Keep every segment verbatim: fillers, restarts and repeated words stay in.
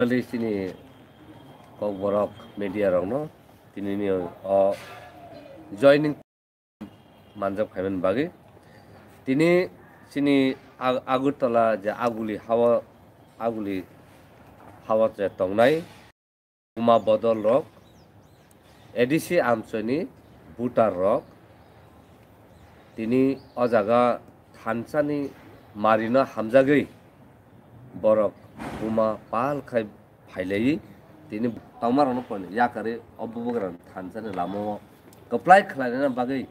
Kali chini kokborok media rokno tinini o joining manjak phaimani bagwi tini chini Ag- Agartala je Aguli hawa Aguli hawa je tongnai Buma bodol rok, A D C amchoini voter rok tini o jaga thansani marino hamjagwi borok buma pal khai phailaiwi tini tongmarokno pono yakarwi o bubagrani thansani lamao kwplai khlaina bagwi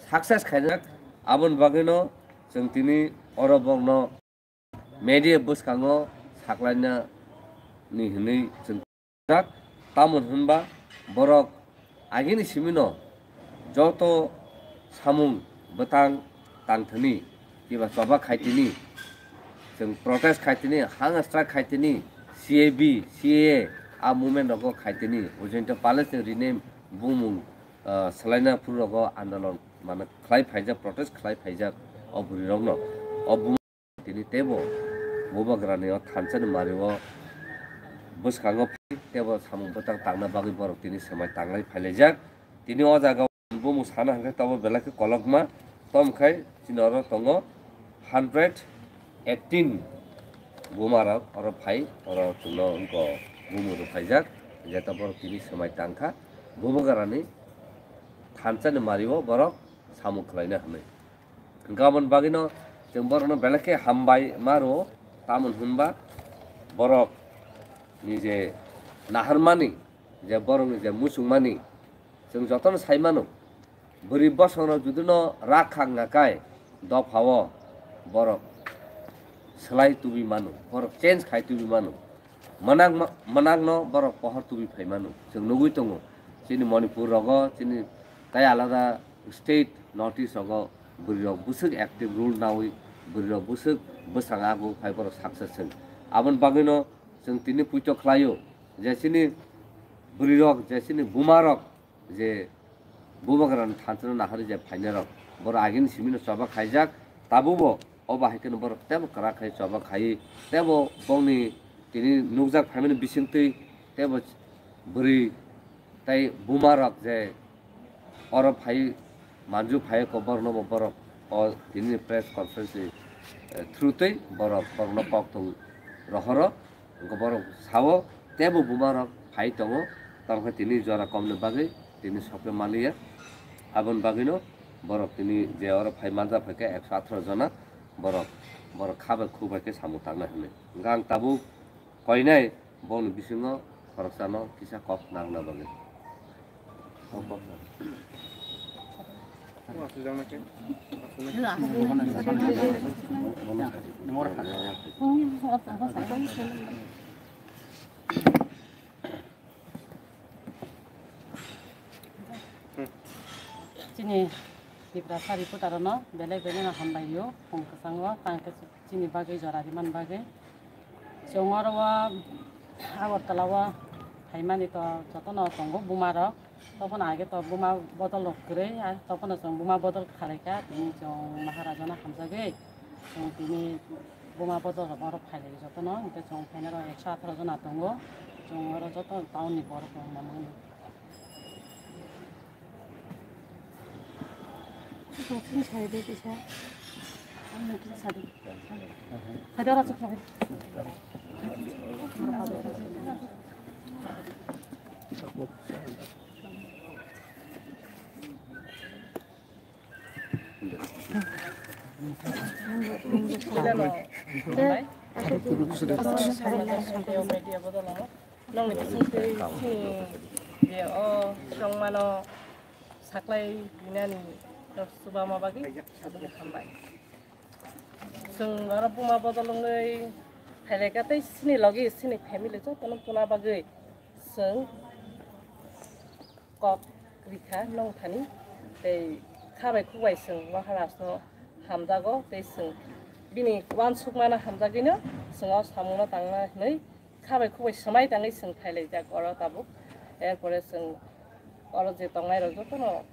success khaina aboni bagwino chwng tini oro borokno media bwskango saklaina ni hwnwi chwng jak, tamoni hwnba borok agini simino joto samung bwtang tangthani kiba choba khaitini, chwng protest khaitini, hunger strike khaitini, C A B, C A A a movement rogo khaitini, ujointo pale chwng rename bumung ah, swlaina phuru rogo andolon mane khlai phaijak, protest khlai phaijak o bwrwi rokno. O buma tini teibo bubagrani o thansani mario bwskango phai teibo samung bwtang tangna bagwi borok tini swmai tanglai phailaijak. Tini o jaga o bumung sana hwnkhe tobo belai khe kolokma, tom khai chini oro tongo hundred eighteen buma rok oro phai, oro chwngno wngkha bumung rwphaijak, jeta borok tini swmai tangkha bubagrani thansani mario borok samung khlaina hwnwi. Hwnkhe aboni bagwino chwng borokno belai khe hambai ma rwo, tamoni hwnba borok ni je naharmani, je borokni je muchungmani, chwng jotono sai mano, bwrwi bosongrok judino rak khak nakai dophao borok swlai tubui mano, borok change khai tubui mano. Mwnakma-, mwnakno borok pohor tubui phai mano. Chwng nugui tongo, chini Manipur rogo, chini tai alada state North East rogo bwrwi rok bwswk active role naui, bwrwi rok bwswk bwsang ago phai borok success wng. Aboni bagwino chwng tini puito khlaio je chini bwrwi rok, je chini buma rok, je bubagrani thansano naharwi je phainairok, borok agini simino choba khaijak, tabukbo o bahai kheno borok teibo kwrak khai choba khaiwi teibo bongni tini nukjak phaimani bisingtwi teibo bwrwi tei bumarok je oro phai manju phai kok borokno bo borok o tini press conference ni, eh, through twi borok borokno kok tong rohoro. Hwnkhe borok sao teibo bumarok phai tongo, tamo khe tini jora komni bagwi tini sokhe manliya. Aboni bagwino borok tini je oro phai manja phaikhe ekso atharo jona borok, borok kha bai khuk bai khe samung tangnai hwnwi. Hwnkhe ang tabuk koinai bongni bisingo khoroksano kisa kok nangna bagwi. Chini Tiprasa reporter no belai belai no hambai o, phung kwchango tang khe chini bagwi jora rimani bagwi. Chwng oro o Agartala o phaimani to jotono tongo buma rok. Tobono age to buma bodol rok kwrwi, a tobono chwng buma bodol khalai kha, tini chwng Maharaja no hamjagwi chwng tini buma bodol rok oro phailai jotono, hwnkhe chwng phainai rok ekso atharo jona tongo, chwng oro joto town ni borok rok nangmani. Nongni bisingtwi chini je o chongmano saklai rinani chubama bagwi hambai. Chwng oro buma bodol wngwi phailai kha tei chini logi chini family jotono tuna bagwi chwng kok rikha nongthani tei kha bai khuk bai chwng Maharaj no hamjago tei chwng bini uansukmano hamjagwino chwng o samungno tangna hwnwi kha bai khuk bai swmai tangwi chwng phailaijak oro tabuk. Erpore chwng oro je tongnai rok jotono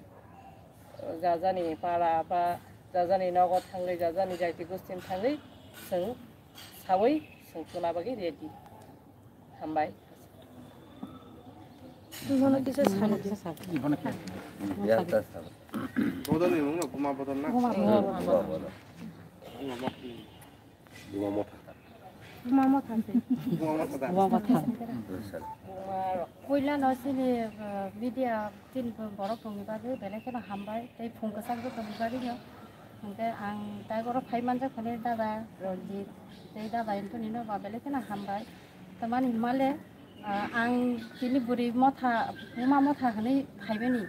jajani para ba jajani nogo thangwi jajani jaiti gostin thangwi chwng sawi chwng tuna bagwi ready. Hambai. Bono kisa sabo. Bono kisa sabo. Bodol ni mung no, buma bodol na? Buma bodol. Buma bodol. Buma motha. Buma motha. Buma motha. Buma motha. Puila no sini, uh, media tin borok tongni bagwi belai kheno hambai tei phung kwchak joto ni bagwi no. Hwnkhe ang tai oro phai manjak phani dada Ranjit tei dada Anthony no ba belai kheno hambai. Tamani hwnmale, ah, ang tini bwrwi motha, buma motha hwnwi phaimani.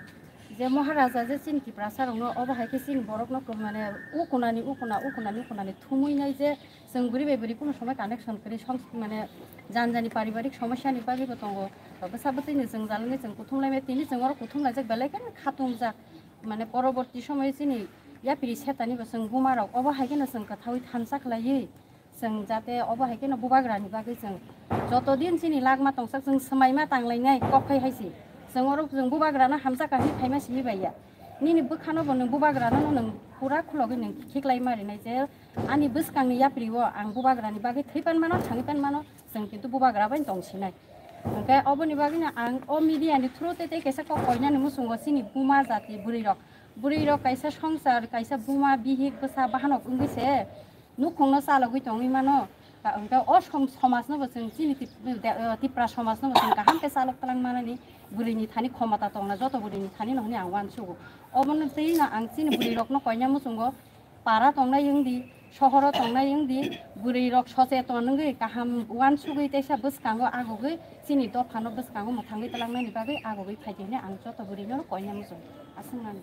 Je Maharaja je chini Tiprasa rokno obo hai khe chini borokno kwmane ukunani ukuna, ukunani ukunani thumwi nai je chwng bwrwi bai bwrwi kunu somoi connection kwrwi song mane jani jani paribarik somosya ni bagwi bo tongo. Bwsa bwtwi ni jwngjal wngwi chwng kuthum lai maya tini chwng oro kuthum laijak belai kheno khatung jak. Mane poroborti somoyo chini yapri setani bo chwng buma rok obo hai kheno chwng kwthaui thansa khlaiwi chwng jate obo hai kheno bubagra ni bagwi chwng joto din chini lagma tongsak chwng swmaima tanglainai kok phai hai se. Chwng oro chwng bubagra no hamjak kha hinwi phaima simi bai ya. Nini bwkha no bo nwng bubagra no nwng pura khulogwi nwng khiklai ma rinai je ani bwskang ni yapri o ang bubagra ni bagwi thwi pan mano thangwi pan mano chwng kintu bubagra bai tong sinai. Hwnkhe oboni bagwino ang o media ni through tei tei kaisa kok koinani muchungo chini buma jati bwrwi rok. Bwrwi rok kaisa songsar, kaisa buma, bihik, bwsa, bahanok wngwi se nukhungno chalogwi tongwi mano. Hwnkhe o som-, somajno bo chwng chini Tip-, de-, eh, Tipra somajno bo chwng kaham khe chalok twlang manani bwrwini thani khomota tongna joto bwrwini thani no hwnwi ang uansugo. Obono twi no ang chini bwrwi rokno koina muchungo. Para tongnai wngdi, sohoro tongnai wngdi, bwrwi rok socheton wngwi kaham uansugwi teisa bwskango agugwi chini dophano bwskango mwthangwi twlangnani bagwi agugwi phaidi hwnwi ang joto bwrwino koina muchung aswknani.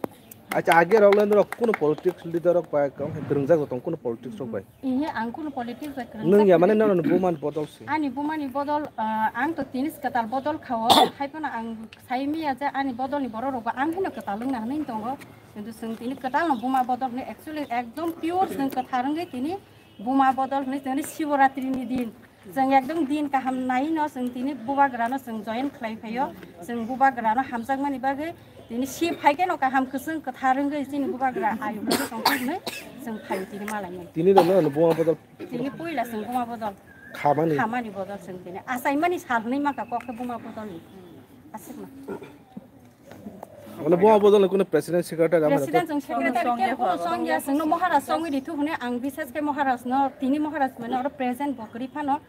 Acha, age rok le norok kuno politics leader rok bai kwrwngjak tong kuno politics rok bai? Ihe, ang kuno politics bai kwrwngjak. Nwng ya mane nono bumani bodol se? Ani bumani bodol, ah, ang to tini kwtal bodol khao, haiphano ang sai miya je ani bodolni borok rok bo ang hino kwtal wngna hwnwi tongo. Kintu chwng tini kwtal no buma bodol hwnwi actually ekdom pure chwng kwthar wngwi tini buma bodol hwnwi chwng Shivaratri ni din chwng ekdom din kaham nai no chwng tini bubagra no chwng join khlai phaio. Chwng bubagra no hamjakmani bagwi tini si phai khe no kaham kwchwng kwthar wngwi chini bubagra ayuk no tong khe hwnwi chwng phaio tini malai mani. Tini no no buma bodol. Tini puila chwng buma bodol. Khamani. Khamani bodol chwng tini achaimani sal hwnwi maka kok khe buma bodol ni. Aswkma. Mane buma bodol ni kuno president secretary ama President jotto. Chwng secretary khe kuno songya, chwngno Maharaj songwi rithu hwnwi ang bisas khe Maharaj no, tini Maharaj mane oro present bo kwrwi phano,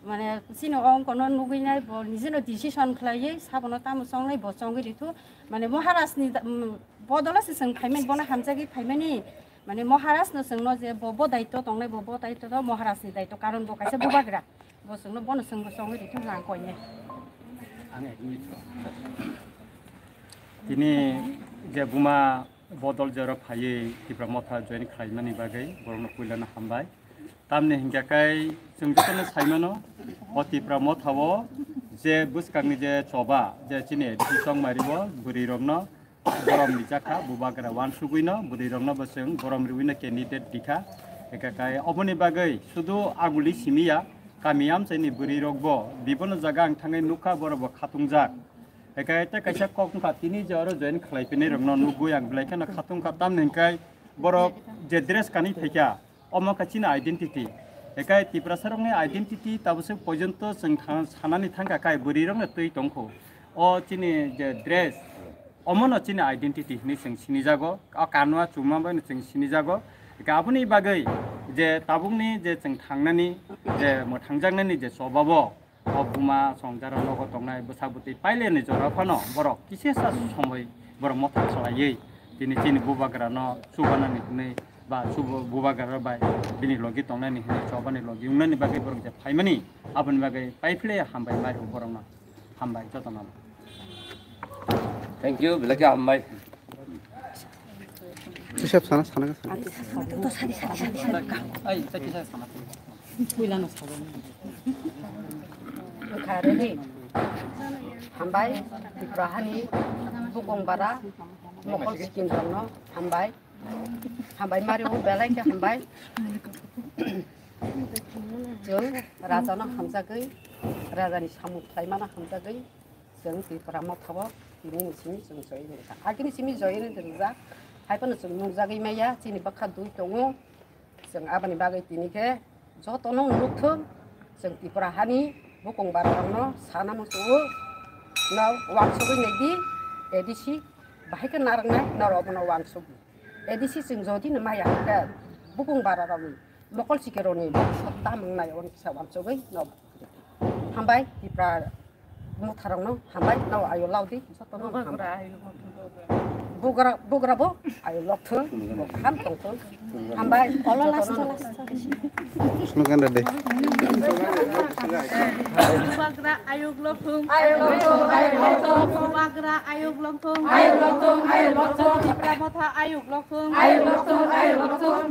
mane chini ongkono nugwi nai bo nijino decision khlaiwi sabono tamo songnai bo songwi rithu, mane Maharaj ni da-, mm, bodolo se chwng phaimani, bono hamjagwi phaimani, mane Maharaj no chwngno je bo, bo daityo tongnai bo, bo daityo to Maharaj ni daityo, karon bo kaisa bubagra. Bo chwngno bono chwngbo songwi rithu lang koinai. Tini je buma bodol jorok phaiwi Tipra Motha join khlaimani bagwi borokno puilano hambai. Tamni hinkhe kai chwng jotono saimano o Tipra Motha o je bwskangni je choba je chini A D C chongmari o bwrwi rokno borom rijak kha, bubagra uansugwino bwrwirokno bo chwng borom riwino candidate rikha. Eka kai oboni bagwi sudu aguli simi ya, kami amchaini bwrwirokbo bibono jaga ang thangwi nukha, borokbo khatungjak. Eka tei kaisa kok wngkha, tini je oro join khlai pinairokno nugwi ang belai kheno khatungkha, tamni hwnkhe borok je dress kanwi phaikha, omo khe chini identity. Eka Tiprasarokni identity tabuk se porjonto chwng tha-, sanani thangkha, kai bwrwirokno twi tongkho. O chini je dress, omono chini identity hinwi chwng sinijago, o kanwa chuma bai no chwng sinijago. Eka aboni bagwi je tabukni je chwng thangnani, je mwthangjaknani je chobabo, o buma songjaro nogo tongnai bwsa bwtwi paileni jora phano borok kisisa somoi borok motha khlaiwi tini chini bubagrano chubanani hinwi ba chubo bubagra bai bini logi tongnani hinwi chobani logi wngnani bagwi borok je phaimani aboni bagwi paiphle hambai mari borokno. Hambai jotono. Thank you, belai khe hambai. Hisab sana, sana, sana. Ai, ta kisa sana. Hambai, Tripura hani, bukung bara, mokol sikin rokno, hambai. Hambai mari o belai khe hambai. Chwng raja no hamjagwi, raja ni samung khlai mano hamjagwi, chwng Tripura motha o tini ni simi chwng join rijak. Agini simi join rijak, hai phano chwng nukjagwi maya, chini bwkha dui tongo. Chwng aboni bagwi tini khe jotono nukthung, chwng Tripura hani Bukung bara rokno sana muchungo, no wansugwi nai di, A D C bahai khe narwknai, norok abono wansugwi. A D C chwng jodi no maya hwnkhe bukung bara rokni mokol sikirokni bwswk tam wngnai, oni kisa wansugwi no. Hambai Tipra motharokno, hambai no ayo laudi jotono hambai. Bugra, bugra bo ayo lokthung, bo kaham tongthung. Hambai. Olo last, last. Slogan ready. Bubagra ayuk lokthung. Ayuk lokthung, ayuk lokthung. Bubagra ayuk lokthung. Ayuk lokthung, ayuk lokthung. Tipra motha ayuk lokthung. Ayuk lokthung, ayuk lokthung.